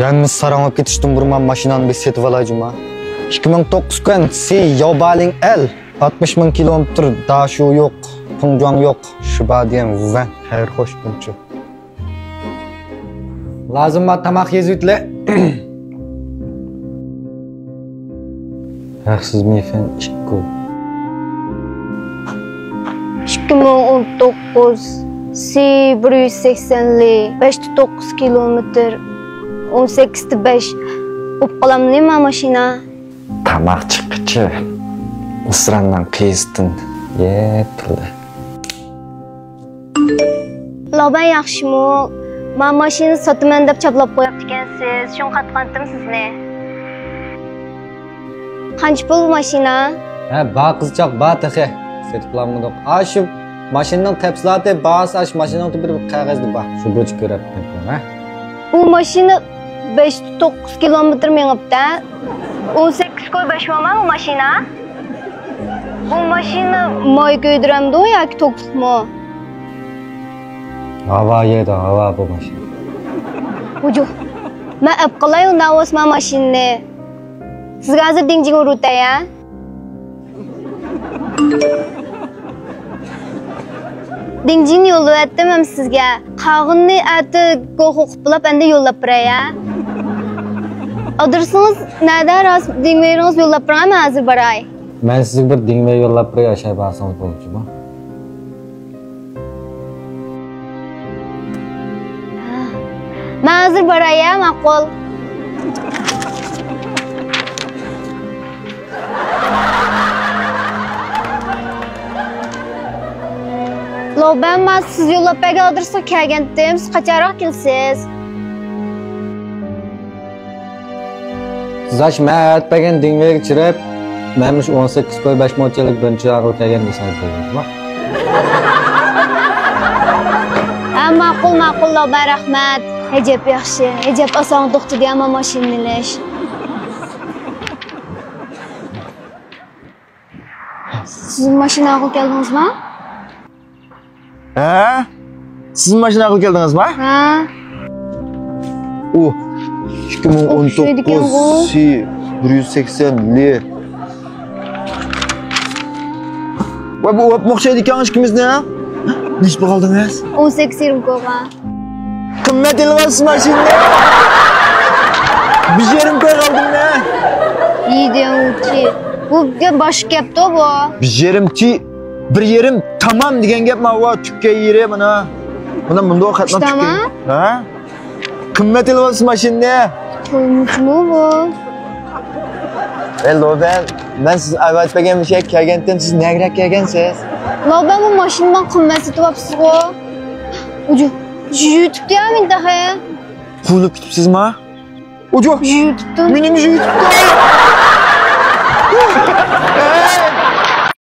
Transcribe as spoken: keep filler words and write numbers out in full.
ھەممىسى ساراڭ بولۇپ كېتىشتىن بۇرۇن مانا ماشىنامنى بىر سېتىۋالاي جۇما. ئىككى مىڭ توققۇز كۈەن سى ياۋبالىڭ ئەل، ئاتمىش مىڭ كىلومېتىر داشۇ يوق، پۇڭجۇاڭ يوق، شىبا دىيەن ۋەن. خەير خوش بولسۇن. لازىم بار تاماق يېزىۋېتىلە. ھەقسىز مېفەن ئىككى. ئىككى مىڭ ئون توققۇز سى بىر يۈز سەكسەن لى، بەش توققۇز كىلومېتىر، ئون سەككىز بەش. بوپ قالامدۇ نېمە ماشىنا؟ تاماق چىققىچە مىسراننىڭ قىيىسىدىن يېپىلدى. لابا ياخشىمۇ؟ ما ماشىنا ساتىمەن دەپ چاپلاپ قويۇپتىكەنسىز، شۇڭا قاتقانتىم سىزنى. قانچە پۇل بۇ ماشىنا؟ ھە، بار قىزچاق، بار تېخى. سېتىپ بولالمىدۇق. ئاشۇ ماشىنىنىڭ تەپسىلاتى، باھاسى ئاشۇ ماشىنىنىڭ تۆپىدە بىر قەغەزدە بار. شۇ بويىچە كۆرۈپ نېمە قىلىڭ، ھە؟ بۇ ماشىنا بەش توققۇز كىلومېتىر مېڭىپتە. ئون سەككىز كوي بەش موما بۇ ماشىنا. بۇ ماشىنا ماي كۆيدۈرەمدۇ ياكى توكلۇقمۇ؟ ھاۋا يەيدۇ، ھاۋا بۇ ماشىنا. ۋۇجۇھ. مەن ئەپ قالاي ئۇنداق بولسا ما ماشىنىنى. سىزگە ھازىر دىڭجىڭ ئۇرۇتەي، ھە؟ دىڭجىڭنى يوللىۋەتتىم ھەم سىزگە. قالغىنىنى ئەتە گوخۇ قىلىپ بولۇپ ئەندى يوللاپ بېرەي، ھە؟ ئادرېسىڭىز نەدە؟ راست دىڭۋېرىڭىز يوللاپ بېرىڭ، مەن ھازىر باراي. مەن سىزگە بىر دىڭۋېر يوللاپ بېرەي، ئاشاي بارسىڭىز بولىدۇ جۇمۇ. مەن ھازىر باراي، ھە، ماقۇل. لوبەن، ما سىز يوللاپ بەرگەن ئادرېسقا كەلگەنتىم، سىز قاچانراق كېلىسىز؟ زاش مەن ئەتە بەرگەن دىڭۋېرگە چىرىپ، مەن مۇشۇ ئون سەككىز كوي بەش موچەنلىك بىرىنچى ئاغىل كەلگەن دېسەڭىز بولىدۇ. ھە، ماقۇل، ماقۇل، لوبەن، رەھمەت. ئەجەب ياخشى، ئەجەب ئاسان توختىدى ئەمما ماشىنا ئېلىش. سىز ماشىنا ئارقىلىق كەلدىڭىزما؟ ھە؟ سىز ماشىنا ئارقىلىق كەلدىڭىزما؟ ھە. ئۇ، ئىككى مىڭ ئون توققۇز سى بىر يۈز سەكسەن لى. ۋاي، بۇ ئوپمۇ ئوخشايدىكەن ئىككىمىزنى، ھە؟ نېچە پۇل ئالدىڭىز؟ ئون سەككىز يېرىم كويغا. قىممەت ئېلىۋالسا ماشىنىنى. بىر يېرىم كوي ئالدىم مەن. يېدىڭچى. بۇ گەپ باشقا گەپتۇ بۇ. بىر يېرىمچى، بىر يېرىم تامام دېگەن گەپ ماۋۇ، تۈككەن يېرى مانا. مانا مۇنداق قاتناپ تامام؟ ھە؟ قىممەت ئېلىۋالسا ماشىنىنى. تۇرمۇشمۇ بۇ؟ ئەي لوبەن، مەن سىز ئەۋەت بەرگەن مۇشۇ يەرگە كەلگەنتىم، سىز نەگىرەك كەلگەنسىز؟ لوبەن، بۇ ماشىنا ماڭا قىممەت سېتىۋاپسىزغۇ. ئۇجۇ، يۇتۇپتۇ يا مېنى تېخى. قۇۋلۇپ كېتىپسىزما؟ ئۇجۇ، يۇتۇپتۇ. مېنىمۇ يۇتۇپتۇ.